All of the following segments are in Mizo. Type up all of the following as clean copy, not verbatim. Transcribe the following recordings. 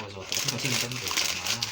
Pawh zawh tawh hnu chin kan ve tawh mai a.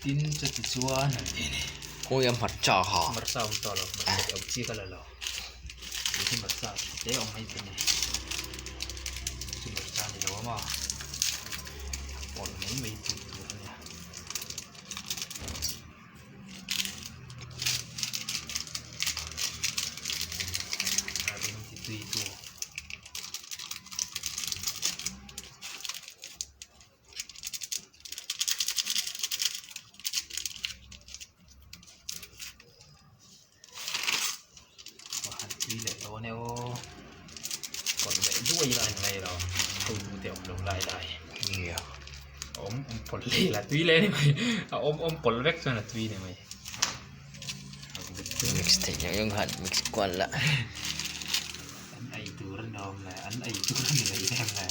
Tin chuti chuan an ti a ni. Khawi a hmarcha kha. Hmarcha awm tawh lo, hmarcha awm chi ka la lo. Tih hi hmarcha te awm mai thei a ni. Chu hmarcha ni lo a maw? Pawlh mai mai tih tur a nia. A ring ti tui tu. Han tui leh dawn e aw pawlh leh duai ila a ni mai lo hotu te awm lo lai lai nia awm awm pawlh leh ila tui leh a ni mai a awm awm pawlh vek chuan a tui a ni mai. Mix theih ang ang khan mix kual la. An ei tur a ni awm le an ei tur a ni mai em le.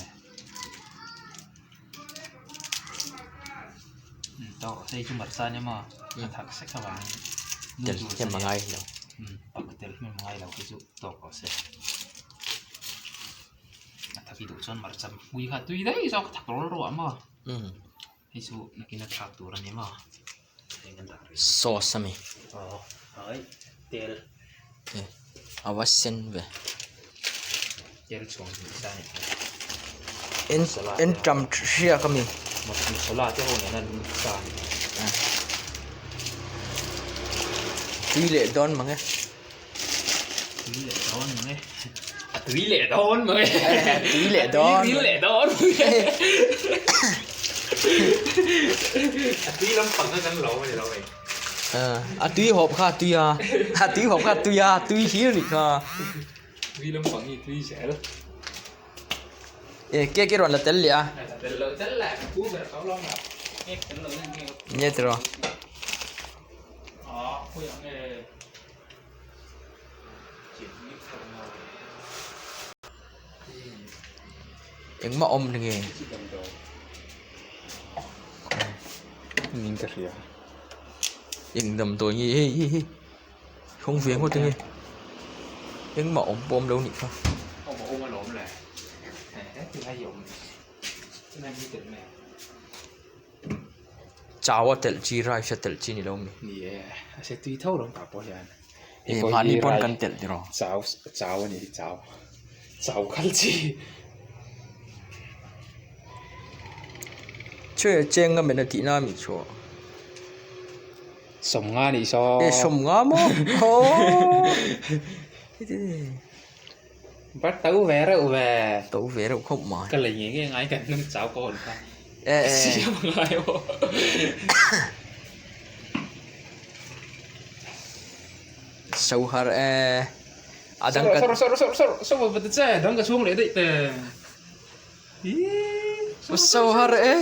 Tawh hei chu hmarcha nia maw a thak sek avangin Tel hnem a ngai lo. Pak tel hnem a ngai lo hi chu tawk rawh se. A thak i duh chuan hmarcha hmui kha tui daih zawk a thak rawl ruah maw. Hei chu nakin a thlak tur a ni maw. Sauce ami tel a va sen ve tel chhuang hnih sa ani en en tam hriak ami masala te ho nena an sa ani tui leh dawn mang e tui leh dawn mang e a tui leh dawn mang e tui leh dawn tui leh dawn a tui lampang kha kan lo ani lo hei a tui hawp kha a tui a a tui hawp kha a tui a tui hlir anih kha tui lampang hi tui zel e cake i rawn la tel leh a tel lo tel leh ka pu ber ka lo la cake tel lo nen nge tiraw a khawi ang nge Engmah awm ni nge? Ning ka hria. Eng damdawi nge hei hei hei hawng ve ngawt ange engmah awm pawh awm lo nih kha. Awm a awm alawm le. He tilai hi awm tilai hi tel mai. Chau a telh chi rice a telh chi ni lo mi. Ni e a se tui tho lo tah pawh hian. E mahni pawn kan telh tiraw. Chau chau a ni hi chau chau khal chi. Che cheng a men a tih na mi chu. Sawmnga nih saw. E sawmnga maw aww. But to ve reuh ve. To ve reuh khawp mai. Ka lei ngei ngei ngai kan nung chau ka hawn kha. E e. Siam ngai aw. So har e. A dang ka Sor sor sor sor sor sor va che dang ka chhung leh daih te. So har e.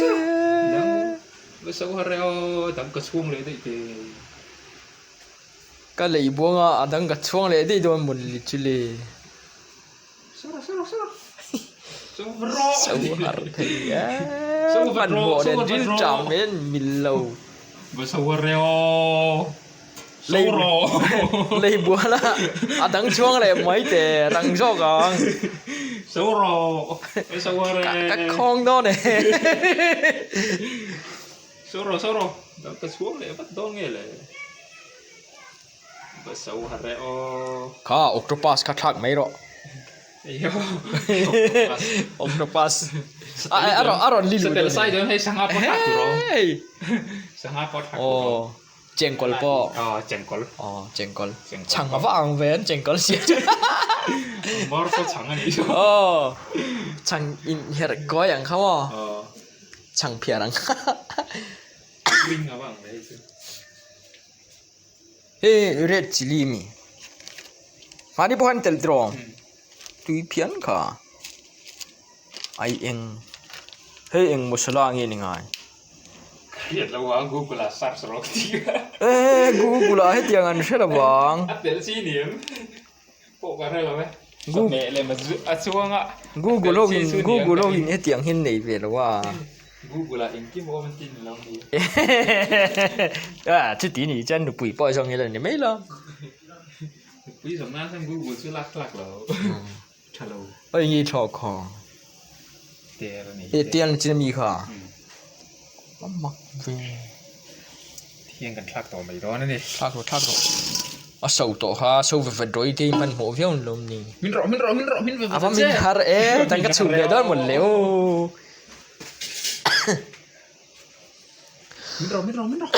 Dang so har e aw dang ka chhung leh daih te. Ka lei buang a, a dang ka chhuang leh daih dawn mawn li chu le. So har thei e, hmanhmawh nen ril cham hian mil lo. Lei bual a, a dang chhuang leh mai teh rang zawk ang. Ka khawng dawn e. Saw rawh saw rawh dang ka chhuang leh vat dawn nge le va so har e aw. Kha octopus kha thlak mai rawh. Octopus a a rawn a rawn li luh dawn. Satel sai dawn hei sangha pawh thlak tur awm. Sangha pawh thlak tur awm. Aw chengkawl pawh. Aw chengkawl. Aw chengkawl. Chhang a va ang ve an chengkawl siam chu. Mawr pawh chhang a nih chu. Aw chhang inherh kawi ang kha maw. Aw. Chhang phiar ang. Ring a vang mai chu. Hei red chilli mi. Mahni pawh han telh tiraw. Tui phian kha. Ai eng. Hei eng masala nge ni ngai. Hriat lo ang Google ah search rawh ka ti a. Eh Google ah hetiang an hre lo ang. A telh chi ni em? Pawh ka hre lo e. Chawhmeh lem a chuang a. Google ho in Google ho in hetiang hi an nei ve lo a. Google ah engkim awm an ti ni lo mi. Ah chuti ni chuan nupui pawh zawng ila ni mai lo. Nupui zawng nan chuan Google chu lak tlak lo. Tha lo. Oi nge thaw khaw. Tel a ni. E tel chin ami kha. A mak ve. Thiang kan thlak tawh mai dawn a ni. Thlak rawh thlak rawh. A so tawh kha so ve vet rawh i te hmanhmawh viau ni lawm ni. Min rawh min rawh min rawh min ve A va min har e tan ka chhuk leh dawn mawn le aw. Min rawh min rawh min rawh.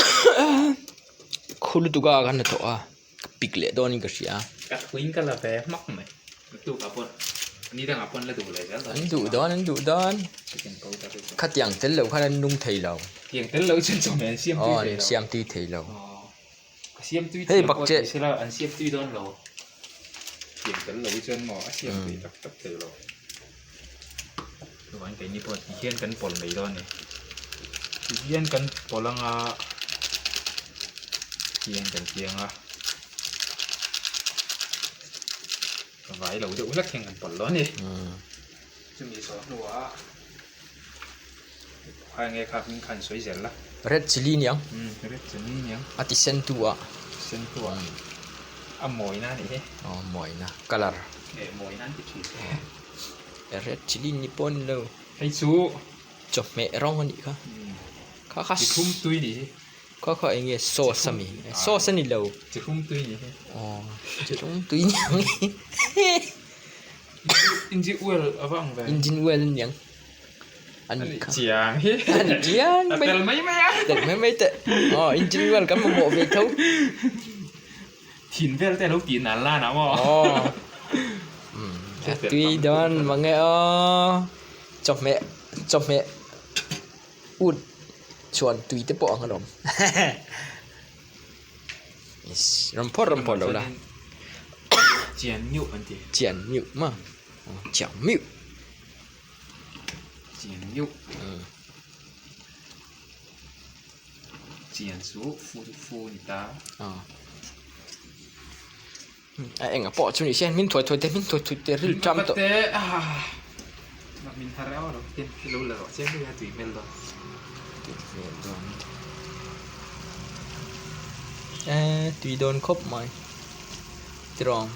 Khu lutuk a kan hnathawh a. Ka pik leh dawnin ka hria. Ka thuin ka la ve hmak mai. Naktuk ah pawh ni dangah pawh an la duh leh zel dawn. An duh dawn an duh dawn. Chicken powder hi chu. Khatiang tel lo khan an nung thei lo. Tiang tel lo chuan chawhmeh an siam tui thei lo. Aw an siam tui thei lo. Ka siam tui thei pawh ti sela an siam tui dawn lo. Tiang tel lo hi chuan maw a siam tui tak tak thei lo. Chuan keini pawh ti hian kan pawlh mai dawn a ni. Ti hian kan pawlh anga tiang kan tiang a vai lo deuh hlek hian kan pawlh dawn a ni. Chumi zawh hnuah kha enge kha hming kha an sawi zel la. Red chilli niang. Red chilli niang. A ti sen tu ah. Sen tu ah. A mawina a nih hi. Aw mawina colour. Eh mawina an ti thin. Red chilli ni pawh a ni lo. Hei chu chawhmeh rawng a nih kha. Kha kha Chihum tui nih hi. Kha kha eng nge sauce a mi? Sauce a ni lo. Chihum tui nih hi. Aw chihum tui niang hi. Engine oil a va ang ve. Engine oil a niang. A nih kha. Chiang hi. A ni chiang mai. A tel mai mai a. Tel mai mai teh. Aw engine oil kan mamawh ve tho. Thin vel te lo tih nal nan ah maw. Aw. A tui dawn mang e aw. Chawhmeh chawhmeh ut chuan tui te pawh ang alawm. Rawn phawt rawn phawt lo la. Chian miuh an ti. Chian miuh ma. Chiang miuh. Chian miuh. Chian chu fu chu fu a ni ta. A enga pawh chu ni se min thuai thuai te min thuai thuai te ril ṭam tawh. Min thar reuh lo ten lo la rawh chiang mai a tui hmel dawn. Tui hmel dawn. Eh tui dawn khawp mai. Tirawng.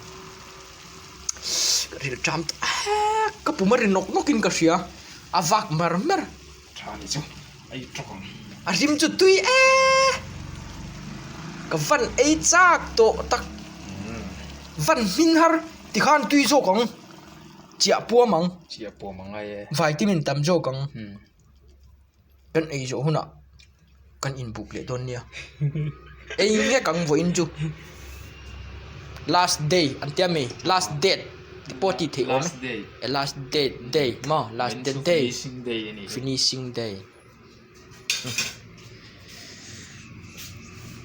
Ka ril ṭam tawh eh ka pum a ri nawk nawk in ka hria a vak mer mer. Tha ni chu a i tawk ang. A hlim chu tui e! Ka van ei chak tawh tak. Van hmin har ti khan tui zawk ang. Chiah puam ang. Chiah puam ang ai e. Vitamin tam zawk ang. Kan ei zawh hunah kan inbuk leh dawn nia. Ei ngek ang vawiin chu. Last day an tia mi last date te pawh tih theih awm e last date day maw last date day finishing day a ni finishing day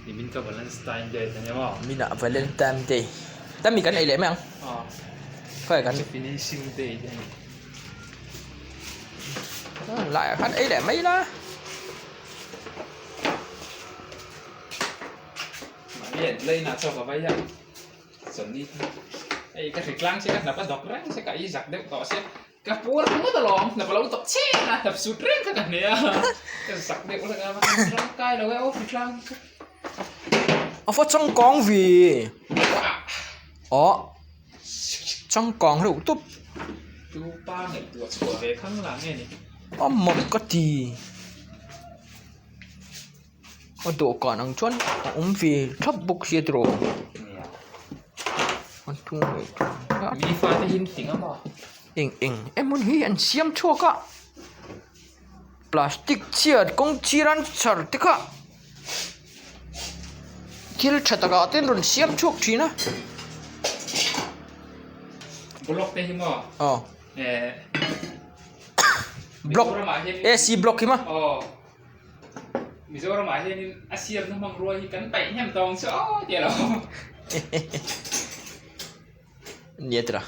nimin ka valentine day ta nia maw nimin ah valentine day ta mi kan ei leh mai ang khawi kan finishing day te a ni laiah khan ei leh mai la. Mahni leina chaw ka vai a chawlhni kha hei ka hri tlang che ka hnap a dawk reng che ka i zak deuh tawh sia ka puar ngawt alawm hnap a lo tawp cheng a hnap sut reng kha ka hne a ka zak deuh hlek a tangkai lo e aw hri tlang kha. A va changkang ve aw changkang reuh tawp. Tu pa ngaihtuah chhuah ve khang lah nge ni. A mak ka ti. A dawhkan ang chuan a awm ve thlap bawk sia tiraw a tung leh mi fate hi an ti ngam a eng eng emaw hi an siam chhuak a plastic chhiat kawng chhir an chhar te kha thil tha takah te an rawn siam chhuak thin a block te hi maw aw eh block AC block hi maw aw. Mizoramah hianin a siamna hmangrua hi kan paih hnem tawng chu aw tia lo. Nia tira.